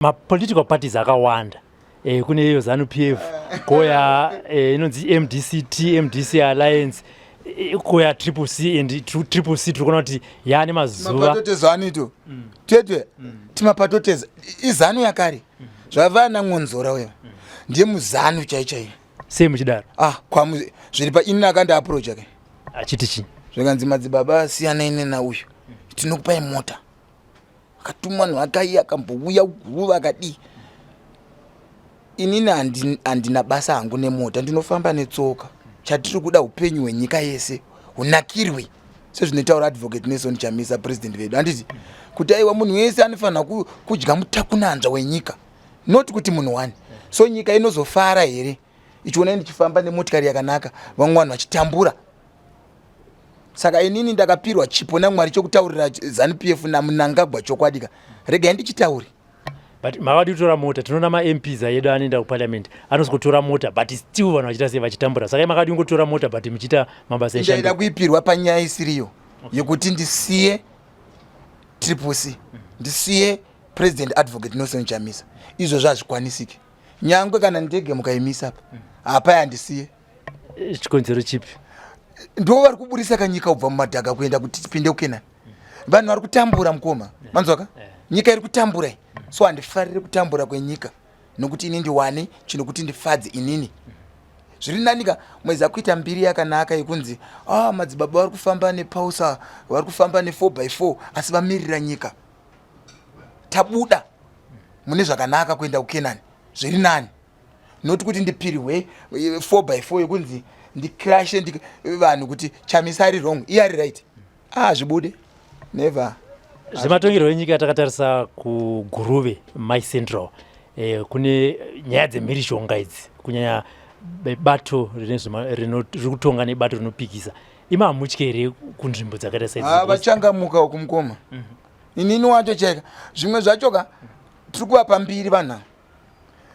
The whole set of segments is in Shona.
Mapolitical parties akawanda kune iyo Zanu PF, koya inonzi MDCT, MDC Alliance, koya Triple C, and Triple C tiri kuona kuti yaane mazuva. Mapatoteza anito tete timapatoteza izanu yakare zvavana naMwonzora uya ndiye muzanu chai chai. Sei muchidaro? Ah, kwamu zviri pa ini akanda approach ake. Achiti chii? Zvikanzi, "Madzibaba, siyanai nenauyu, tinokupai mota." Akatuma vanhu akai akambouya guruva akadii. Inini handina basa hangu nemota, ndinofamba netsoka. Chatiri kuda upenyu hwenyika yese hunakirwe sezvinotaura Advocate Nelson Chamisa, president vedu, handiti? Kuti aiwa, munhu wese anofanira kudya mutakunanzva wenyika, not kuti munhu one. So nyika inozofara here ichiona ndichifamba nemotikari yakanaka, vamwe vanhu vachitambura? Saka inini ndakapirwa chipo naMwari chokutaurira Zanu PF naMnangagwa chokwadi ka. Regai ndichitauri. But makadi kutora mota? Tinoona maMPs ayedu anoenda kuparliament anozokutora mota, but still vanhu vachiita sei? Vachitambura. Saka makadi kungotora mota but muchiita mabasa Ndaida eshanduko? kuipirwa panyaya isiriyo yekuti ndisiye Triple C, ndisiye President Advocate Nelson Chamisa. Izvozvo hazvikwanisiki, nyangwe kana ndege mukaimisa pa hapa handisiye. Chikonzero chipi? Ndo vari kuburisa kanyika kubva mumadhaka kuenda kuti tipinde kuKenani. Vanhu vari kutambura, mukoma, manzwaka? Nyika iri kutambura iyi. So handifariri kutambura kwenyika nokuti ini ndiwane chinokuti ndifadze inini. Zviri nanika mwedzi akuita mbiri yakanaka yekunzi, "Ah, madzibaba vari kufamba nepausa, vari kufamba ne4 by 4, asi vamirira nyika. Tabuda mune zvakanaka kuenda kuKenani." Zviri nani, noti kuti ndipirwe 4 by 4 yekunzi ndicrashe vanhu kuti Chamisa ari wrong, iye ari right. Ah, zvibude, never. Zvematongerwo enyika, takatarisa kuGuruve Mai Central, kune nyaya dzemhirizhonga idzi, kunyanya bato riri kutonga nebato rinopikisa. Ima hamutyi here kunzvimbo dzakaita Ah, saidzi? Vachangamuka uku, mukoma. Inini wacho chaika zvimwe zvacho ka, tiri kuvapa mbiri vanhu ava.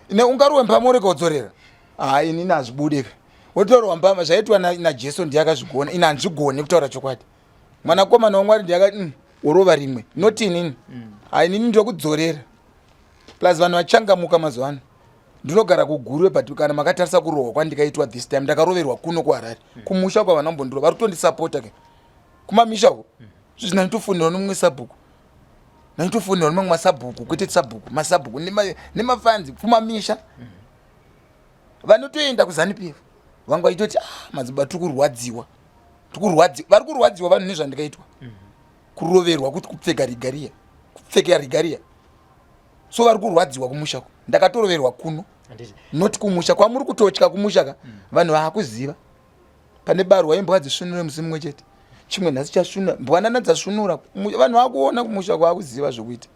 Ne ungaruwe mbama urega kudzorera? Ha, inini hazvibude ka. Wotorwa mbama, zvaitwa naJesu ndiye akazvigona, ini handizvigoni. Kutaura chokwadi, mwanakomana waMwari ndiye akati, worova rimwe," not inini. Ha, inini ndokudzorera. Plus vanhu vachangamuka mazuva ano. Ndinogara kuGuruve, but kana makatarisa kurohwa kwandikaitwa this time, ndakaroverwa kuno kuHarare. Kumusha kwavana mbondiro vari kutondisapota ke kumamisha uko. Zvizvi ndanditofonерwa nomumwe sabhuku, ndanditofonерwa nemamwe masabhuku, kwete sabhuku, masabhuku nemafanzi kumamisha vanotoenda kuZanu PF. Vanga vachitoti, "Ah, madzibaba, tiri kurwadziwa, tiri kurwadziwa." Vari kurwadziwa vanhu nezvandikaitwa, kuroverwa kuti kupfeka regalia, kupfeka regalia. So vari kurwadziwa kumushako. Ndakatoroverwa kuno, not kumusha kwamuri kutotya. Kumusha ka vanhu vaakuziva pane barwa imbwa dzisvinure musi mumwe chete, chimwe nhasi chasvinura, mbwanana dzasvinura. Vanhu vakuona kumusha kwaakuziva zvokuita.